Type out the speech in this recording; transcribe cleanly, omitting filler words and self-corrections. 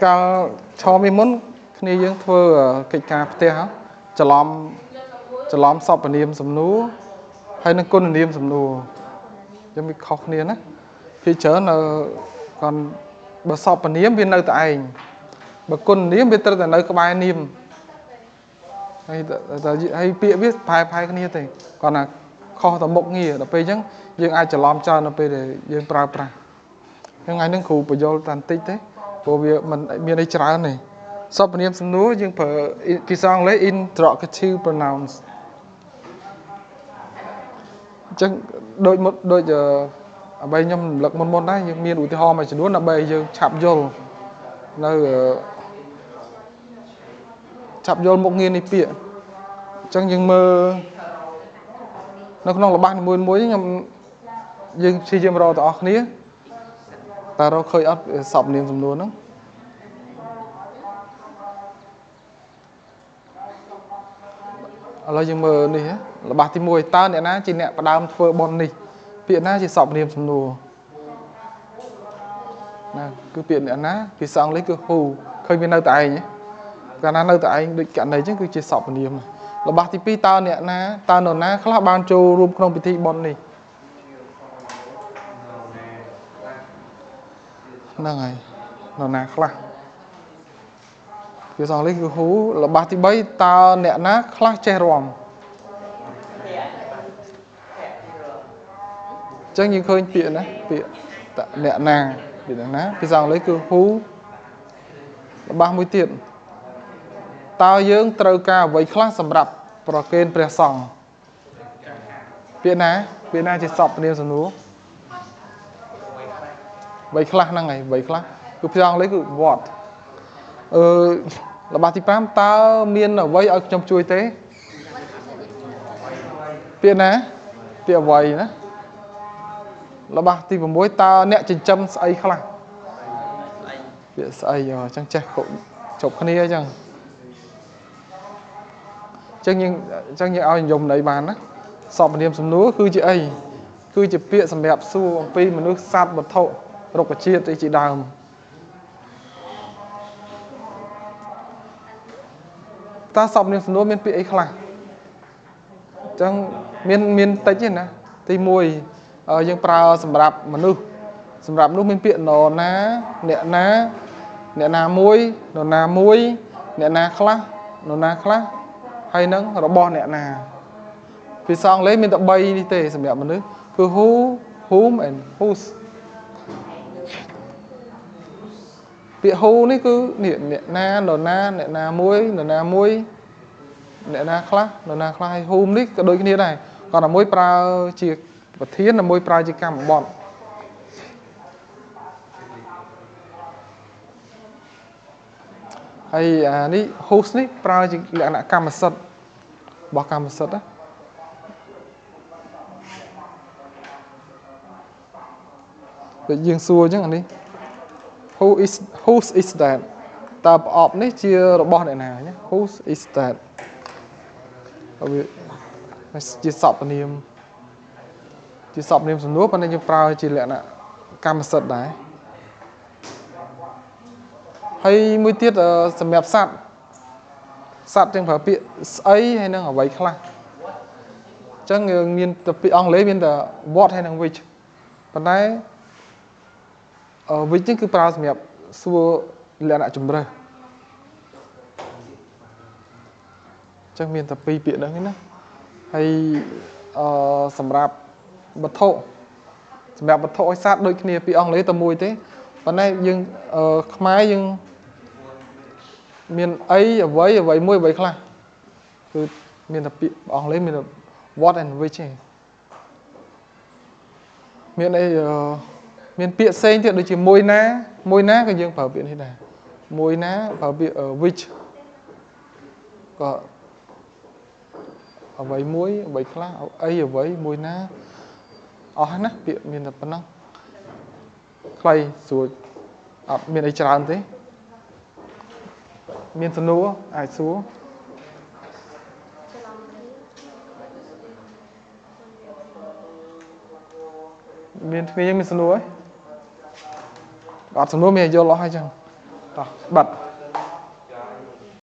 កាលឆមីមុនគ្នាយើងធ្វើកិច្ចការផ្ទះច្រឡំសព្វនាមសំណួរហើយនឹងគុណនាមសំណួរយើងមានខុសគ្នាណាភាគច្រើនគាត់បើសព្វនាមវានៅតែឯងបើគុណនាមវាត្រូវតែនៅក្បែរនាមហើយពាក្យវាផែគ្នាទេគាត់ណាខុសតែមុខងារដល់ពេលអញ្ចឹងយើងអាចច្រឡំច្រើននៅពេលដែលយើងប្រើប្រាស់ថ្ងៃហ្នឹងគ្រូបញ្យល់តែបន្តិចទេព្រោះវាមិនមានអីច្រើនទេសព្វនាមសំណួរយើងប្រើភាសាអង់គ្លេស interrogative pronouns អញ្ចឹងដូចអ្វីខ្ញុំរំលឹកមុនដែរយើងមានឧទាហរណ៍មួយចំនួនដើម្បីយើងឆាប់យល់នៅឆាប់យល់មុខងារនៃពាក្យអញ្ចឹងយើងមើលនៅក្នុងល្បះនីមួយៗខ្ញុំយើងព្យាយាមរកទាំងអស់គ្នាតើរកឃើញអត់សព្វនាមសំណួរហ្នឹងឥឡូវយើងមើលនេះល្បះទី1តើអ្នកណាជាអ្នកផ្ដើមធ្វើបុណ្យនេះពាក្យណាជាសព្វនាមសំណួរណាគឺពាក្យអ្នកណាភាសាអង់គ្លេសគឺ who ឃើញវានៅតែឯងកាលណានៅតែឯងដូចករណីអញ្ចឹងគឺជាសព្វនាមល្បះទី2តើអ្នកណាតើនរណាខ្លះបានចូលរួមក្នុងពិធីបុណ្យនេះហ្នឹងហើយនរណាខ្លះភាសាអង់គ្លេសគឺ who ល្បះទី3តើអ្នកណាខ្លះចេះរាំអញ្ចឹងយើងឃើញពាក្យណាពាក្យអ្នកណាពាក្យអ្នកណាភាសាអង់គ្លេសគឺ who ល្បះមួយទៀតតើយើងត្រូវការអ្វីខ្លះសម្រាប់ប្រគេនព្រះសង្ឃពាក្យណាជាសព្វនាមសំណួរអ្វីខ្លះហ្នឹងហើយអ្វីខ្លះគឺភាសាអង់គ្លេសគឺ what ល្បះទី5តើមានអ្វីឲ្យខ្ញុំជួយទេពាក្យណាពាក្យអ្វីណាល្បះទី6តើអ្នកចិញ្ចឹមស្អីខ្លះពាក្យស្អីអញ្ចឹងចេះជប់គ្នាអញ្ចឹងយើងឲ្យនិយមន័យបានណាសព្វនាមសំណួរគឺជាអីគឺជាពាក្យសម្រាប់សួរអំពីមនុស្សសត្វវត្ថុរុក្ខជាតិអីជាដើមតើសព្វនាមសំណួរមានពាក្យអីខ្លះអញ្ចឹងមានតិចទេណាទី1យើងប្រើសម្រាប់មនុស្សសម្រាប់មនុស្សមានពាក្យនរណាអ្នកណាអ្នកណាមួយនរណាមួយអ្នកណាខ្លះនរណាខ្លះហើយនឹងរបស់អ្នកណាភាសាអង់គ្លេសមានតែ3នេះទេសម្រាប់មនុស្សគឺ who whom and whose ពាក្យ who នេះគឺនេះអ្នកណានរណាអ្នកណាមួយនរណាមួយអ្នកណាខ្លះនរណាខ្លះហើយ whom នេះក៏ដូចគ្នាដែរគាត់តែមួយប្រើជាប្រធានមួយប្រើជាកម្មបត្តិហើយអានេះ whose នេះប្រើជាលក្ខណៈកម្មសិទ្ធិរបស់កម្មសិទ្ធិណាដូចយើងសួរអញ្ចឹងអានេះ whose is that តើប្រអប់នេះជារបស់អ្នកណាណា whose is that វាជាសព្វនាមសំណួរប៉ុន្តែយើងប្រើជាលក្ខណៈកម្មសិទ្ធិដែរហើយមួយទៀតសម្រាប់សត្វសត្វយើងប្រើពាក្យស្អីហើយនឹងអ្វីខ្លះអញ្ចឹងយើងមានតែពាក្យអង់គ្លេសមានតែ what ហើយនឹង which ប៉ុន្តែ which នេះគឺប្រើសម្រាប់សួរលក្ខណៈជំរើសអញ្ចឹងមានតែពីរពាក្យហ្នឹងឯណាហើយសម្រាប់វត្ថុសម្រាប់វត្ថុឲ្យសត្វដូចគ្នាពីអង់គ្លេសតែមួយទេប៉ុន្តែយើងខ្មែរយើងមានអីអ្វីអ្វីមួយអ្វីខ្លះគឺមានតែពាក្យអង់គ្លេសមាន what and which ទេមានអីមានពាក្យផ្សេងទៀតដូចជាមួយណាមួយណាក៏យើងប្រើពាក្យនេះដែរមួយណាប្រើពាក្យ which ក៏អ្វីមួយអ្វីខ្លះអីអ្វីមួយណាអស់ណាពាក្យមានតែប៉ុណ្ណឹងខ្លីស្រួលអត់មានអីច្រើនទេមានសំណួរអាចសួរមានគ្នាយើងមានសំណួរទេ អត់សំណួរមានយល់អស់ហើយចឹងតោះបាត់